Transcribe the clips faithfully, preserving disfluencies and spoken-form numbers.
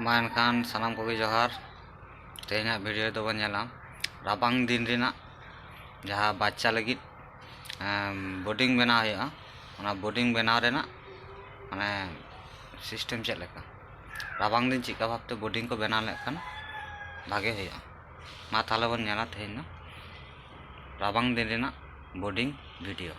ᱢᱟ ᱮᱱᱠᱷᱟᱱ ᱥᱟᱱᱟᱢ ᱠᱚᱜᱮ ᱡᱚᱦᱟᱨ᱾ ᱛᱮᱦᱮᱧᱟᱜ ᱵᱷᱤᱰᱤᱭᱳ ᱫᱚᱵᱚᱱ ᱧᱮᱞᱟ ᱨᱟᱵᱟᱝ ᱫᱤᱱ ᱨᱮᱱᱟᱜ ᱡᱟᱦᱟᱸ ᱵᱟᱪᱪᱟ ᱞᱟᱹᱜᱤᱫ, ᱮᱢ, ᱵᱳᱰᱤᱝ ᱵᱮᱱᱟᱣ ᱦᱩᱭᱩᱜᱼᱟ, ᱚᱱᱟ ᱵᱳᱰᱤᱝ ᱵᱮᱱᱟᱣ ᱨᱮᱱᱟᱜ ᱢᱟᱱᱮ ᱥᱤᱥᱴᱮᱢ ᱪᱮᱫ ᱞᱮᱠᱟ, ᱨᱟᱵᱟᱝ ᱫᱤᱱ ᱪᱮᱫᱠᱟ ᱵᱷᱟᱵᱛᱮ ᱵᱳᱰᱤᱝ ᱠᱚ ᱵᱮᱱᱟᱣ ᱞᱮᱠᱷᱟᱱ ᱵᱷᱟᱜᱮ ᱦᱩᱭᱩᱜᱼᱟ᱾ ᱢᱟ ᱛᱟᱦᱚᱞᱮ ᱵᱚᱱ ᱧᱮᱞᱟ ᱛᱮᱦᱮᱧ ᱫᱚ ᱨᱟᱵᱟᱝ ᱫᱤᱱ ᱨᱮᱱᱟᱜ ᱵᱳᱰᱤᱝ ᱵᱷᱤᱰᱤᱭᱳ᱾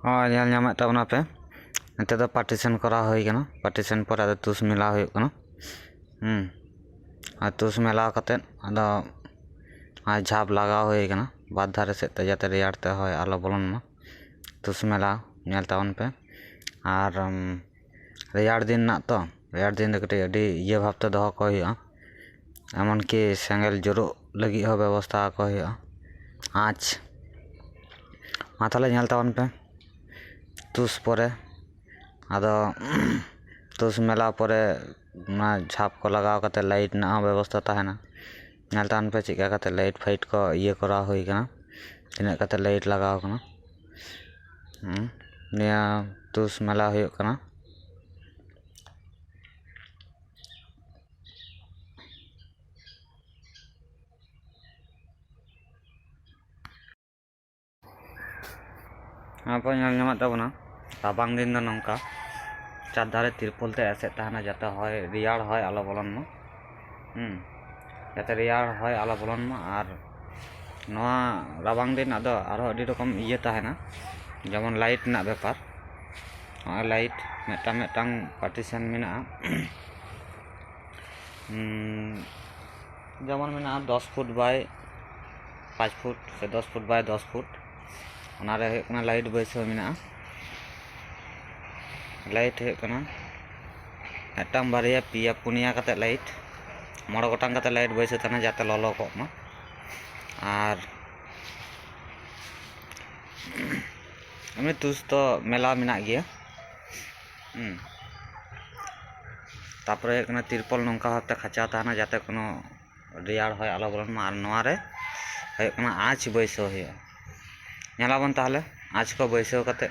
ᱦᱳᱭ, ᱧᱮᱞ ᱧᱟᱢᱮᱫ ᱛᱟᱵᱚᱱᱟ ᱯᱮ, ᱱᱤᱛᱚᱜ ᱫᱚ ᱯᱟᱨᱴᱤᱥᱮᱱ ᱠᱚᱨᱟᱣ ᱦᱩᱭ ᱠᱟᱱᱟ᱾ ᱯᱟᱨᱴᱤᱥᱮᱱ ᱯᱚᱨᱮ ᱟᱫᱚ ᱛᱩᱥ ᱢᱮᱞᱟᱣ ᱦᱩᱭᱩᱜ ᱠᱟᱱᱟ᱾ ᱦᱩᱸ, ᱟᱨ ᱛᱩᱥ ᱢᱮᱞᱟᱣ ᱠᱟᱛᱮᱫ ᱟᱫᱚ ᱟᱨ ᱡᱷᱟᱯ ᱞᱟᱜᱟᱣ ᱦᱩᱭ ᱠᱟᱱᱟ ᱵᱟᱨ ᱫᱷᱟᱨᱮ ᱥᱮᱫ ᱛᱮ, ᱡᱟᱛᱮ ᱨᱮᱭᱟᱲ ᱛᱮ ᱦᱚᱭ ᱟᱞᱚ ᱵᱚᱞᱚᱱ ᱢᱟ᱾ ᱛᱩᱥ ᱢᱮᱞᱟᱣ ᱧᱮᱞ ᱛᱟᱵᱚᱱ ᱯᱮ᱾ ᱟᱨ, ᱩᱢ, ᱨᱮᱭᱟᱲ ᱫᱤᱱ ᱨᱮᱱᱟᱜ ᱛᱚ, ᱨᱮᱭᱟᱲ ᱫᱤᱱ ᱫᱚ ᱠᱟᱹᱴᱤᱡ ᱟᱹᱰᱤ ᱤᱭᱟᱹ ᱵᱷᱟᱵᱽᱛᱮ ᱫᱚᱦᱚ ᱠᱚ ᱦᱩᱭᱩᱜᱼᱟ, ᱮᱢᱚᱱᱠᱤ ᱥᱮᱸᱜᱮᱞ ᱡᱩᱨᱩᱜ ᱞᱟᱹᱜᱤᱫ ᱦᱚᱸ ᱵᱮᱵᱚᱥᱛᱷᱟ ᱟᱠᱚ ᱦᱩᱭᱩᱜᱼᱟ᱾ ᱟᱸᱪ, ᱢᱟ ᱛᱟᱦᱚᱞᱮ ᱧᱮᱞ ᱛᱟᱵᱚᱱ ᱯᱮ ᱛᱩᱥ ᱯᱚᱨᱮ᱾ ᱟᱫᱚ ᱛᱩᱥ ᱢᱮᱞᱟ ᱯᱚᱨᱮ ᱚᱱᱟ ᱡᱷᱟᱯ ᱠᱚ ᱞᱟᱜᱟᱣ ᱠᱟᱛᱮ ᱞᱟᱭᱤᱴ ᱨᱮᱱᱟᱜ ᱦᱚᱸ ᱵᱮᱵᱚᱥᱛᱷᱟ ᱛᱟᱦᱮᱱᱟ᱾ ᱧᱮᱞ ᱛᱟᱵᱚᱱ ᱯᱮ ᱪᱮᱫ ᱞᱮᱠᱟ ᱠᱟᱛᱮ ᱞᱟᱭᱤᱴ ᱯᱷᱟᱭᱤᱴ ᱠᱚ ᱤᱭᱟᱹ ᱠᱚᱨᱟᱣ ᱦᱩᱭ ᱠᱟᱱᱟ, ᱛᱤᱱᱟᱹᱜ ᱠᱟᱛᱮ ᱞᱟᱭᱤᱴ ᱞᱟᱜᱟᱣ ᱠᱟᱱᱟ᱾ ᱦᱩᱸ, ᱱᱤᱭᱟᱹ ᱛᱩᱥ ᱢᱮᱞᱟ ᱦᱩᱭᱩᱜ ᱠᱟᱱᱟ᱾ ᱟᱵᱚ ᱧᱮᱞ ᱧᱟᱢᱚᱜ ᱛᱟᱵᱚᱱᱟ, ᱨᱟᱵᱟᱝ ᱫᱤᱱ ᱫᱚ ᱱᱚᱝᱠᱟ ᱪᱟᱨ ᱫᱷᱟᱨᱮ ᱛᱤᱨᱯᱚᱞ ᱛᱮ ᱮᱥᱮᱫ ᱛᱟᱦᱮᱱᱟ, ᱡᱟᱛᱮ ᱦᱚᱭ, ᱨᱮᱭᱟᱲ ᱦᱚᱭ ᱟᱞᱚ ᱵᱚᱞᱚᱱ ᱢᱟ᱾ ᱦᱩᱸ, ᱡᱟᱛᱮ ᱨᱮᱭᱟᱲ ᱦᱚᱭ ᱟᱞᱚ ᱵᱚᱞᱚᱱ ᱢᱟ᱾ ᱟᱨ ᱱᱚᱣᱟ ᱨᱟᱵᱟᱝ ᱫᱤᱱ ᱟᱫᱚ ᱟᱨᱦᱚᱸ ᱟᱹᱰᱤ ᱨᱚᱠᱚᱢ ᱤᱭᱟᱹ ᱛᱟᱦᱮᱱᱟ, ᱡᱮᱢᱚᱱ ᱞᱟᱭᱤᱴ ᱨᱮᱱᱟᱜ ᱵᱮᱯᱟᱨ᱾ ᱱᱚᱜᱼᱚᱭ ᱞᱟᱭᱤᱴ ᱢᱤᱫᱴᱟᱝ ᱢᱤᱫᱴᱟᱝ ᱯᱟᱨᱴᱤᱥᱮᱱ ᱢᱮᱱᱟᱜᱼᱟ᱾ ᱩᱸ, ᱡᱮᱢᱚᱱ ᱢᱮᱱᱟᱜᱼᱟ ᱫᱚᱥ ᱯᱷᱩᱴ ᱵᱟᱭ ᱯᱟᱸᱪ ᱯᱷᱩᱴ ᱥᱮ ᱫᱚᱥ ᱯᱷᱩᱴ ᱵᱟᱭ ᱫᱚᱥ ᱯᱷᱩᱴ᱾ ᱚᱱᱟᱨᱮ ᱦᱩᱭᱩᱜ ᱠᱟᱱᱟ ᱞᱟᱭᱤᱴ ᱵᱟᱹᱭᱥᱟᱹᱣ ᱢᱮᱱᱟᱜᱼᱟ᱾ ᱞᱟᱭᱤᱴ ᱦᱩᱭᱩᱜ ᱠᱟᱱᱟ ᱢᱤᱫᱴᱟᱝ, ᱵᱟᱨᱭᱟ, ᱯᱮᱭᱟ, ᱯᱩᱱᱭᱟ ᱠᱟᱛᱮ ᱞᱟᱭᱤᱴ, ᱢᱚᱬᱮ ᱜᱚᱴᱟᱝ ᱠᱟᱛᱮ ᱞᱟᱭᱤᱴ ᱵᱟᱹᱭᱥᱟᱹᱣ ᱛᱟᱦᱮᱱᱟ, ᱡᱟᱛᱮ ᱞᱚᱞᱚ ᱠᱚᱜ ᱢᱟ᱾ ᱟᱨ ᱮᱢᱱᱤ ᱛᱩᱥ ᱛᱚ ᱢᱮᱞᱟ ᱢᱮᱱᱟᱜ ᱜᱮᱭᱟ᱾ ᱦᱩᱸ᱾ ᱛᱟᱯᱚᱨᱮ ᱦᱩᱭᱩᱜ ᱠᱟᱱᱟ, ᱛᱤᱨᱯᱚᱞ ᱱᱚᱝᱠᱟ ᱵᱷᱟᱵᱛᱮ ᱠᱷᱟᱸᱪᱟᱣ ᱛᱟᱦᱮᱱᱟ ᱡᱟᱛᱮ ᱠᱳᱱᱳ ᱨᱮᱭᱟᱲ ᱦᱚᱭ ᱟᱞᱚ ᱵᱚᱞᱚᱱ ᱢᱟ᱾ ᱟᱨ ᱱᱚᱣᱟ ᱨᱮ ᱦᱩᱭᱩᱜ ᱠᱟᱱᱟ, ᱟᱸᱪ ᱵᱟᱹᱭᱥᱟᱹᱣ ᱦᱩᱭᱩᱜᱼᱟ᱾ ᱧᱮᱞᱟᱵᱚᱱ ᱛᱟᱦᱚᱞᱮ, ᱟᱸᱪ ᱠᱚ ᱵᱟᱹᱭᱥᱟᱹᱣ ᱠᱟᱛᱮ